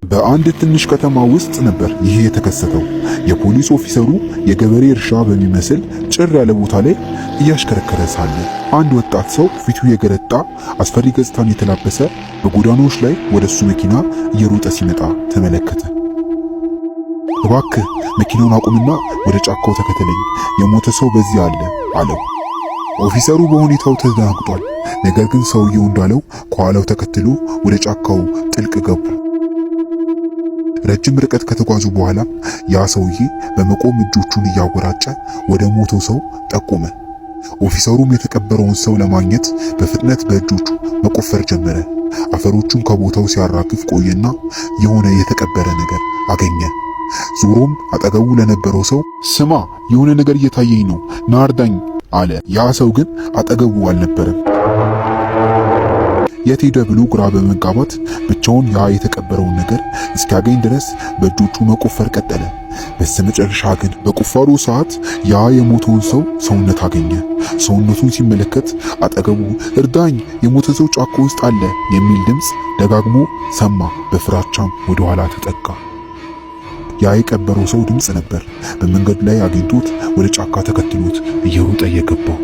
በአንድ ትንሽ ከተማ ውስጥ ነበር ይህ የተከሰተው። የፖሊስ ኦፊሰሩ የገበሬ እርሻ በሚመስል ጭር ያለ ቦታ ላይ እያሽከረከረ ሳለ አንድ ወጣት ሰው ፊቱ የገረጣ አስፈሪ ገጽታን የተላበሰ በጎዳናዎች ላይ ወደሱ መኪና እየሮጠ ሲመጣ ተመለከተ። እባክህ መኪናውን አቁምና ወደ ጫካው ተከተለኝ፣ የሞተ ሰው በዚህ አለ አለው። ኦፊሰሩ በሁኔታው ተደናግጧል። ነገር ግን ሰውየው እንዳለው ከኋላው ተከትሎ ወደ ጫካው ጥልቅ ገቡ። ረጅም ርቀት ከተጓዙ በኋላ ያ ሰውዬ በመቆም እጆቹን እያወራጨ ወደ ሞተው ሰው ጠቆመ። ኦፊሰሩም የተቀበረውን ሰው ለማግኘት በፍጥነት በእጆቹ መቆፈር ጀመረ። አፈሮቹን ከቦታው ሲያራግፍ ቆየና የሆነ የተቀበረ ነገር አገኘ። ዞሮም አጠገቡ ለነበረው ሰው ስማ፣ የሆነ ነገር እየታየኝ ነው፣ ና እርዳኝ አለ። ያ ሰው ግን አጠገቡ አልነበረም። የት ሄደ ብሎ ግራ በመጋባት ብቻውን ያ የተቀበረውን ነገር እስኪያገኝ ድረስ በእጆቹ መቆፈር ቀጠለ። በስተመጨረሻ ግን በቁፋሮ ሰዓት ያ የሞተውን ሰው ሰውነት አገኘ። ሰውነቱን ሲመለከት አጠገቡ እርዳኝ፣ የሞተ ሰው ጫካ ውስጥ አለ የሚል ድምፅ ደጋግሞ ሰማ። በፍራቻም ወደ ኋላ ተጠጋ። ያ የቀበረው ሰው ድምፅ ነበር። በመንገድ ላይ አግኝቶት ወደ ጫካ ተከትሎት እየሮጠ እየገባው።